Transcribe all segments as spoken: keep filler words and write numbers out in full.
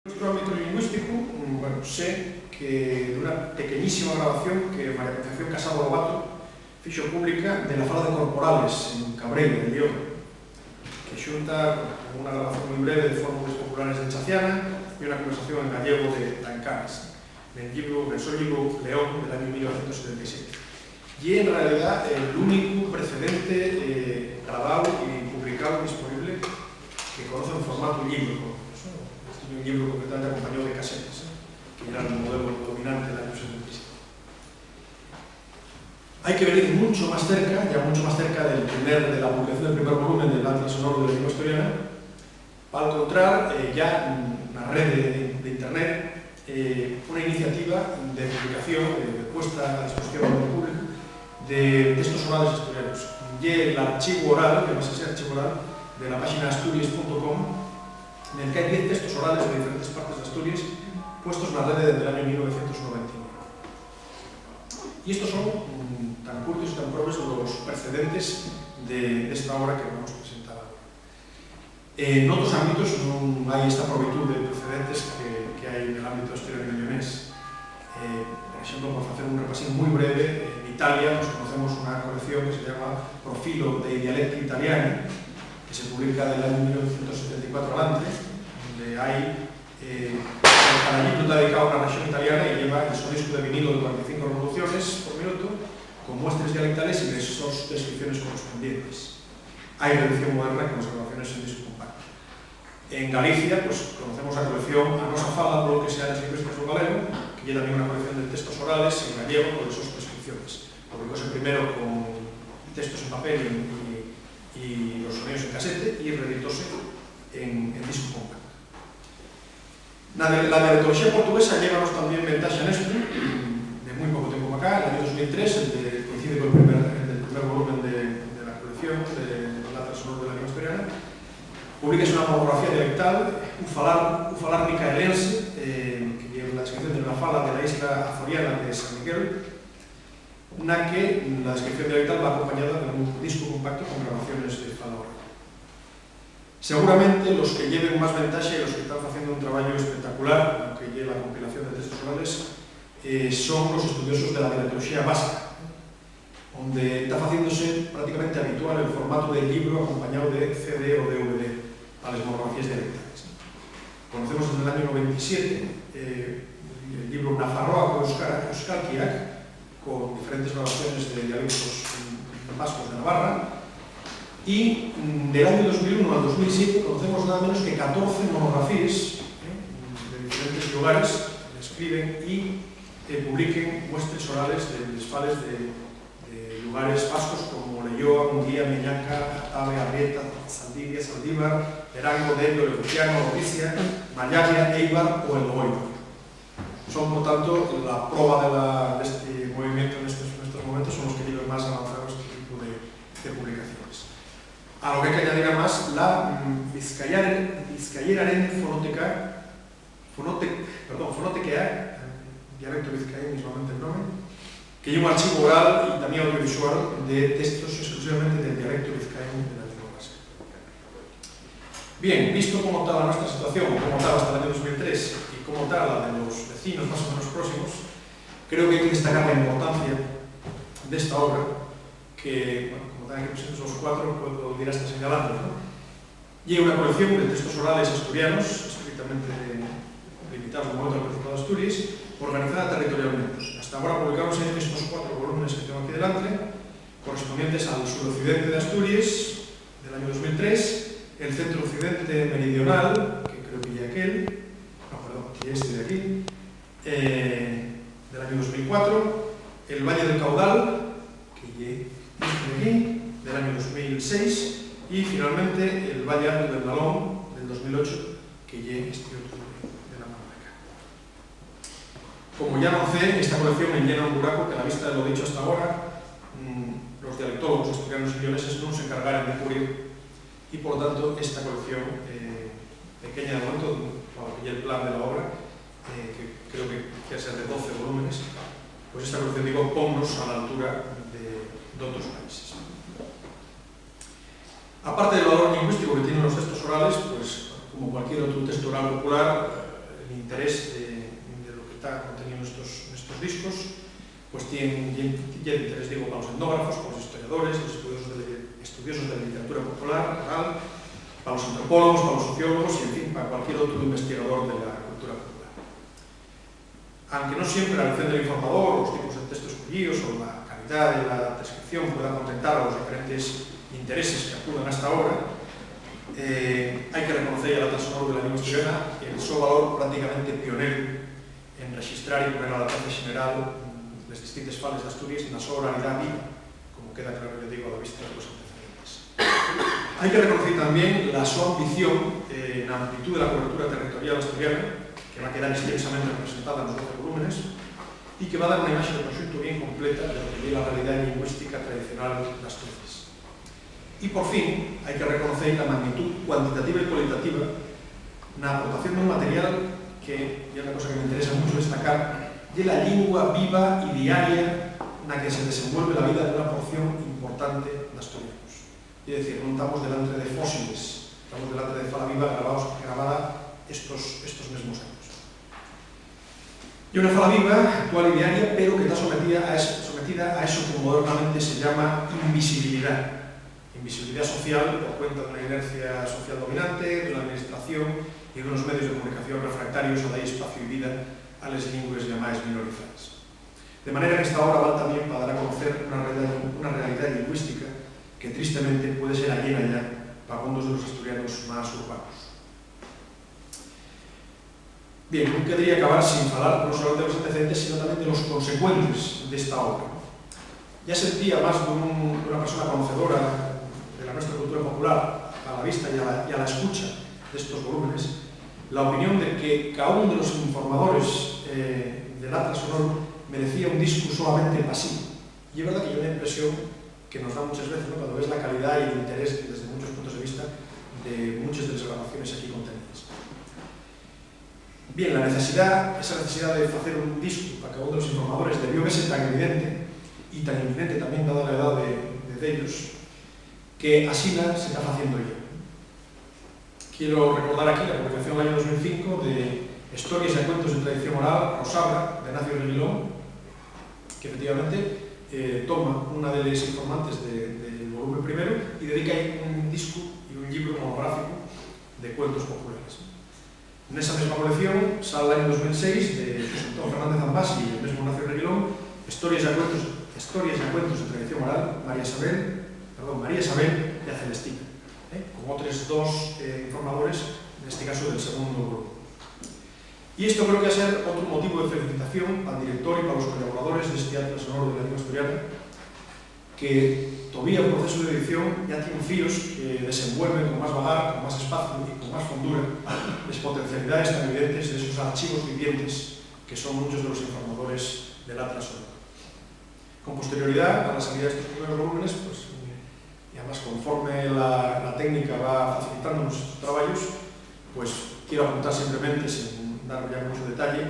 Nuestro ámbito lingüístico, mm, bueno, sé que d'una pequeñísima grabación que María Concepción Casado Lobato fixo pública de la fala de Corporales en Cabreira, en León, que xunta una grabación muy breve de fórmules populares de Chaciana y una conversación en gallego de Tancanes, del libro, del so libro León, del año mil novecientos setenta y siete. Ye, en realidá, el único precedente, eh, grabáu y publicáu disponible que conoce en formato llibro, porque, pues, un llibro completamente acompañáu de casetes, eh, que yera el modelo dominante del año setenta y siete. Hai que venir muncho más cerca, ya muncho más cerca del primer, de la publicación del primer volumen del Atlas Sonoro de la Lengua Asturiana, pa alcontrar, eh, ya na rede de, de Internet, eh, una iniciativa de publicación, de, de puesta a disposición del público de textos orales asturianos. Ye l'archivu oral, que va a ser archivu oral, de la páxina asturies punto com, nel qu'hai diez textos orales de diferentes partes d'Asturies puestos na rede dende l'añu mil novecientos noventa y nueve. Y estos son, mm, tan curtos y tan probes los precedentes de, d'esta obra que vamos presentar agora. Eh, n'otros ámbitos nun hai esta probitud de precedentes que, que hai nel ámbito asturiano y lleonés. Eh, por exemplo, por facer un repasín mui breve, en Italia, pues, conocemos una colección que se llama Profilo dei dialetti italiani, que se publica del año mil novecientos setenta y cuatro alante, onde hai, eh, cada llibru ta dedicáu a una rexión italiana y lleva el so discu de vinilo de cuarenta y cinco revoluciones por minuto, con muestres dialectales y les sos descripciones correspondientes. Hai reedición moderna con les grabaciones en discu compacto. En Galicia, pues, conocemos la colección A Nosa Fala, polo que sea, les lingüistas del galego, que ye tamién una colección de textos orales en gallego, con les sos descripciones. Publicóse primero con textos en papel y, y, y los soníos en casete, y reeditóse en, en discu compacto. Na de, la dialectoloxía portuguesa llévanos tamién ventaxa nesto, de mui poco tiempu p'acá, el añu dos mil tres, el de, coincide col primer, el del primer volumen de, de la colección de, del Atlas Sonoro de la Lengua Asturiana, publica una monografía dialectal, Un falar, Un falar micaelense, eh, que ye la descripción de una fala de la isla azoriana de San Miguel, na que la descripción dialectal va acompañada d'un discu compacto con grabaciones de fala oral. Seguramente los que lleven más ventaxa y los que tán faciendo un trabayu espectacular, lo que ye la compilación de textos orales, eh, son los estudiosos de la dialectoloxía vasca, onde ta faciéndose prácticamente habitual el formatu del llibru acompañáu de C D o D V D pa les monografíes dialectales. Conocemos desde l'añu noventa y siete, eh, el llibru Nafarroako euskara, euskalkiak, con diferentes grabaciones de dialectos, mm, vascos de Navarra, y, mm, del añu dos mil uno al dos mil siete conocemos nada menos que catorce monografíes, eh, de diferentes llugares, escriben y, eh, publiquen muestres orales de les fales de, de llugares vascos como Leyoa, Munguía, Miñaca, Jatabe, Arrieta, Zaldivia, Zaldíbar, Verango, Deurio, Legutiano, Ordicia, Mallavia, Éibar o El Goibar. Son, por tanto, la proba de la, d'esti movimientu nestos, nestos momentos, son los que lleven más avanzao esti tipu de, de publicaciones. A lo que hai que añadir, amás, la, mm, Bizkaiaren-, Bizkaieranen Fonoteca, Fonote-, perdón, Fonotekea, eh, dialecto vizcaín, mismamente el nome, que ye un archivu oral y tamién audiovisual de textos exclusivamente del dialecto vizcaín de la lengua vasca. Bien, visto cómo ta la nuestra situación, cómo taba hasta l'añu dos mil tres y cómo ta la de los vecinos más o menos próximos, creo que hai que destacar la importancia d'esta obra que, bueno, como tán aquí presentes los cuatro, puedo ir hasta señalando, ¿no? Ye una colección de textos orales asturianos, estrictamente limitaos de momento al Principado d'Asturies, organizada territorialmente. Hasta agora publicáronse estos cuatro volúmenes que tengo aquí delante, correspondientes al suroccidente d'Asturies, del añu dos mil tres, el centro-occidente meridional, que creo que ye aquel, no, perdón, ye este de aquí, eh, del añu dos mil cuatro, el Valle del Caudal, que ye este de aquí, del añu dos mil seis, y finalmente el Valle Alto del Nalón, del dos mil ocho, que ye este otru de, de la mano de acá. Como ya avancé, esta colección enllena un buracu que, a la vista de lo dicho hasta agora, mm, los dialectólogos asturianos y lleoneses nun s'encargaren de cubrir, y, polo tanto, esta colección, eh, pequeña de momento, pa lo que ye el plan de la obra, eh, que creo que quiere ser de doce volúmenes, pues esta colección, digo, ponnos a la altura de, d'otros países. Aparte del valor lingüístico que tienen los textos orales, pues, como cualquier otro texto oral popular, El interés de, de lo que ta conteníu nestos, nestos discos, pues tien, tien, ye d'interés, digo, pa los etnógrafos, pa los historiadores, los estudiosos de, estudiosos de la literatura popular, oral, pa los antropólogos, pa los sociólogos y, en fin, pa cualquier otru investigador de la cultura popular. Anque no siempre la elección del informador, los tipos de texto escoyíos o la calidá de la descripción pueda contentar a los diferentes intereses que acudan a esta obra, eh, hai que reconocer a la Trasonor de la Llingua Asturiana el so valor prácticamente pioneru en rexistrar y poner al alcance xeneral, mm, les distintes fales d'Asturies na so oralidá viva, como queda claro, ya digo, a la vista de los antecedentes. Hai que reconocer tamién la so ambición, eh, na amplitud de la cobertura territorial asturiana, que va quedar extensamente representada nos doce volúmenes y que va dar una imaxe de conxunto bien completa de lo que ye la realidá llingüística tradicional d'Asturies. Y, por fin, hai que reconocer la magnitud cuantitativa y cualitativa na aportación d'un material que, y ye una cosa que m'interesa muncho destacar, ye la llingua viva y diaria na que se desenvuelve la vida d'una porción importante d'asturianos. Ye dicir, nun tamos delantre de fósiles, tamos delantre de fala viva gravaos, grabada estos, estos mesmos años. Ye una fala viva, actual y diaria, pero que ta sometida a es-, sometida a eso que modernamente se llama invisibilidá. Invisibilidá social por cuenta d'una inercia social dominante, d'una administración y d'unos medios de comunicación refractarios a dar espacio y vida a les llingües llamaes minorizaes. De manera que esta obra val tamién pa dar a conocer una realidá, una realidá llingüística que, tristemente, puede ser allena ya p'algúns de los asturianos más urbanos. Bien, nun querría acabar sin falar non solamente de los antecedentes, sino tamién de los consecuentes d'esta obra. Ya sentí a más d'un, d'una persona conocedora de la nuestra cultura popular, a la vista y a la, y a la escucha d'estos volúmenes, la opinión de que caún de los informadores, eh, de la Trasonor merecía un discu solamente pa sí. Y ye verdá que ye una impresión que nos da munches veces, ¿no? Cuando ves la calidá y el interés que desde munchos puntos de vista de munches de les grabaciones aquí conteníes. Bien, la necesidá, esa necesidá de facer un discu pa caún de los informadores debió vese tan evidente, y tan evidente tamién dada la edá de, de dellos, que asina se ta faciendo ya. Quiero recordar aquí la publicación del año dos mil cinco de Historias y cuentos de tradición oral, Rosabra, de Nacio Reguilón, que efectivamente, eh, toma una de les informantes de, del volumen primero y dedica un discu y un llibru monográficu de cuentos populares. Nesa mesma colección sal l'añu dos mil seis de Xosé Antón Fernández Ambás y el mesmo Nacio Reguilón, Historias y cuentos, Historias y cuentos de tradición oral, María Isabel, perdón, María Isabel y a Celestina, eh, con otres dos, eh, informadores, nesti casu del segundo grupu. Y esto creo que va ser otru motivu de felicitación pal director y pa los colaboradores d'esti Atlas Sonoro de la Llingua Asturiana, que tovía en procesu d'edición ya tien fíos que desenvuelven con más vagar, con más espaciu y con más fondura les potencialidaes tan evidentes d'esos archivos vivientes que son munchos de los informadores del Atlas Sonoro. Con posterioridá, a la salida d'estos primeros volúmenes, pues, y además conforme la, la técnica va facilitándonos estos trabayos, pues, quiero apuntar simplemente, sin dar ya muncho detalle,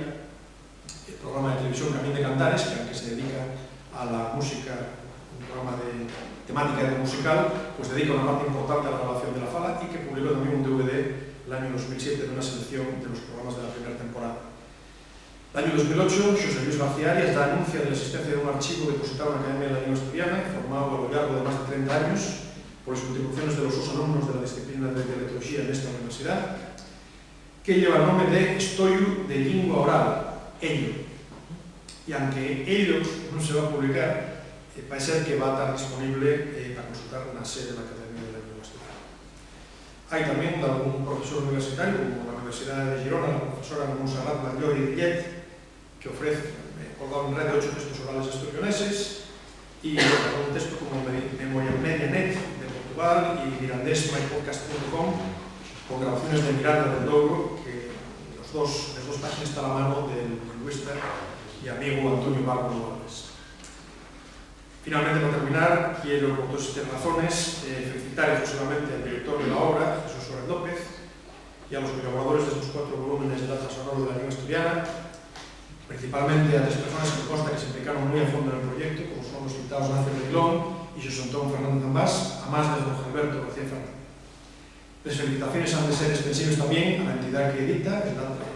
el programa de televisión Camín de Cantares, que, aunque se dedica a la música, un programa de temática etnomusical, pues dedica una parte importante a la grabación de la fala y que publicó también un D V D el año dos mil siete de una selección de los programas de la primera temporada. L'añu dos mil ocho, Xosé Luis García Arias da anuncia de l'asistencia d'un archivu depositao na Academia de la Llingua Asturiana, formáu a lo llargo de más de trenta años poles contribuciones de los sos alumnos de la disciplina de dialectoloxía nesta universidá, que lleva el nome de Estoyu de Llingua Oral, Ello. Y anque ello nun se va publicar, eh, paez ser que va tar disponible, eh, pa consultar na sé de l'Academia de la Llingua Asturiana. Hai tamién dalgún profesor universitariu, como na Universidá de Girona, la profesora Montserrat Batllori Llet, que ofrez, eh, colgao en rede, ocho textos orales asturioneses, y, bueno, un texto como Medi-, Memoria Media Net de Portugal y Mirandés My Podcast punto com, con grabaciones de Miranda del Douro, que los dos, les dos páxines ta la mano del lingüista y amigu Antonio Barbo Noales. Finalmente, pa terminar, quiero, por toes estes razones, eh, felicitar efusivamente al director de la obra, Jesús Suárez López, y a los colaboradores d'estos cuatro volúmenes del Atlas Sonoro de la Llingua Asturiana, principalmente a tres persones que consta que s'implicaron mui a fondo nel proyectu, como son los citaos Nacio Reguilón y Xosé Antón Fernández Ambás, amás de Jorge Alberto García Fernández. Les felicitaciones han de ser estensibles tamién a la entidá que edita, el Atlas